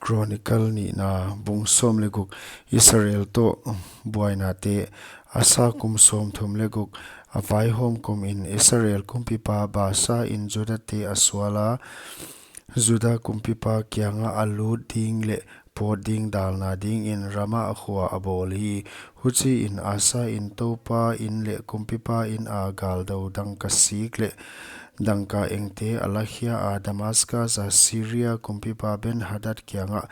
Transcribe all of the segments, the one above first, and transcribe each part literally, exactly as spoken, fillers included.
Chronicle nihna bung sawm leh guk. Israel toh buainate. Asa kum sawmthum leh guk a vaihawm kumin Israel kumpipa Baasa in Judate a sual a, Juda kumpipa kiangah a lut ding leh pawt ding dalna dingin Rama khua a bawl hi. Huchiin Asa in Toupa in leh kumpipa in a galdou dangka sik leh dangka engte a lakhia a, Damascus a Syria kumpipa Ben-hadad kiangah,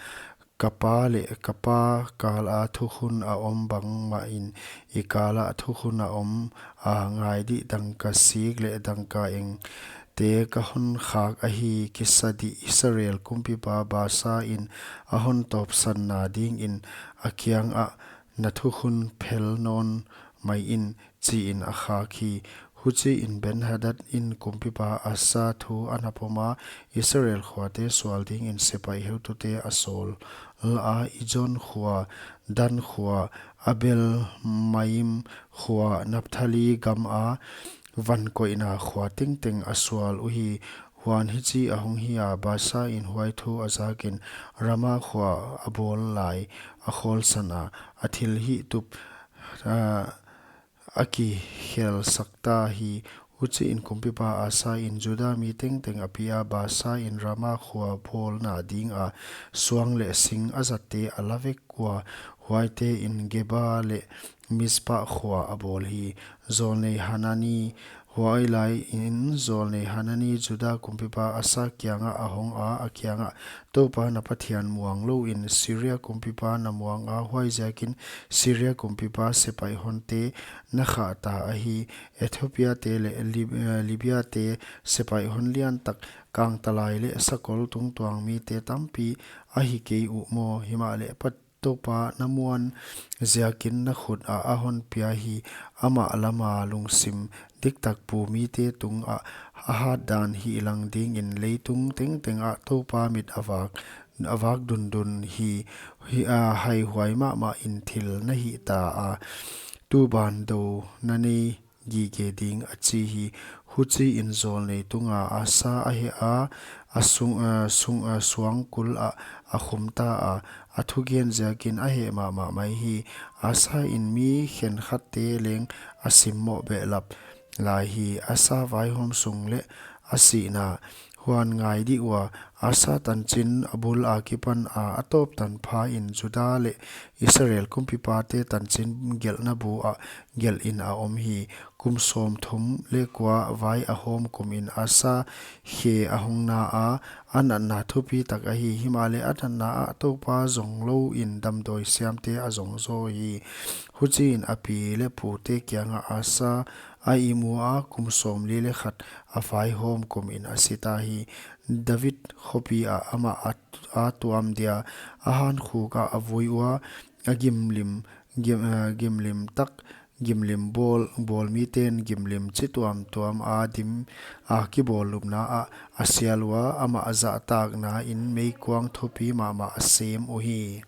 ka pa leh ka pa kal a thukhun a om bangmahin i kal ah thukhun a om a, ngai dih, dangka sik leh dangka engte ka hon khak ahi. Kisa dih, Israel kumpipa Baasa in a hon tawpsanna dingin a kiangah na thukhun phel nawn mai in, chiin a khak hi. Huchiin Ben-hadad in kumpipa Asa thu a na pom a, Israel khuate sual dingin sepaih heutute a sawl a, Ijon khua, Dan khua, Abel-maim khua, Naphtali gam a van koihna khua tengteng a sual uhi. Huan hichi a hong hi a, Baasa in huai thu a zakin Rama khua a bawl lai a khawlsan a, a thilhih tup, ah, a kikhelsak ta hi. Huchiin kumpipa Asa in Juda mi tengteng a pi a, Baasa in Rama khua bawlna dinga suang leh sing a zatte a la vek ua, huaite in Geba leh Mizpa khua a bawl hi. Zawlnei Hanani, huailai in zawlnei Hanani Juda kumpipa Asa kiangah a hong a, a kiangah, Toupa na Pathian muang louin Syria kumpipa na muang a, huaiziakin Syria kumpipa sepaih honte na khah ta ahi. Ethiopia te leh Lib-, eh, Libya te sepaih hon lian tak, kangtalai leh sakol tungtuang mite tampi ahi kei uh maw? Himahleh Pat-, Toupa na muan ziakin na khut ah a hon pia hi. Amah lama lungsim diktak pu mite tungah a hat dan hihlang dingin leitung tengteng ah Toupa mit a vak, a vak dundun hi. Hi a haihuai mahmah in thil na hih ta a, tu ban dou na nei gige ding, a chi hi. Huchiin zawlnei tunga Asa a heh a, a sung, a sung, a suangkul ah a khum ta a, a thugen ziakin a heh mahmah mai hi. Asa in mi khenkhatte leng a simmoh behlap lai hi. Asa vaihawm sung leh a sihna. Huan ngai dih ua, Asa tanchin a bul akipan a, a tawp tanpha in Juda leh Israel kumpipate tanchin gelhna bu ah gelhin a om hi. Kum sawmthum leh kua vai a hawm kumin Asa khe a hong na a, a natna thupi tak ahi. Himahleh a natna ah Toupa zong louin damdawi siamte a zong zaw hi. Huchiin a pi leh pute kiangah Asa a ihmu a, kum sawmli leh khat a vaihawm kumin a si ta hi. David khopi ah amah a, a tuam dia, a hankhuk ah a vui ua, a gimlim, gim, eh, gimlim tak, gimlim bawl, bawl miten gimlim chi tuamtuam a dim a kibawl lupna ah a sial ua, amah a zahtakna in meikuang thupi mahmah a sem uhi.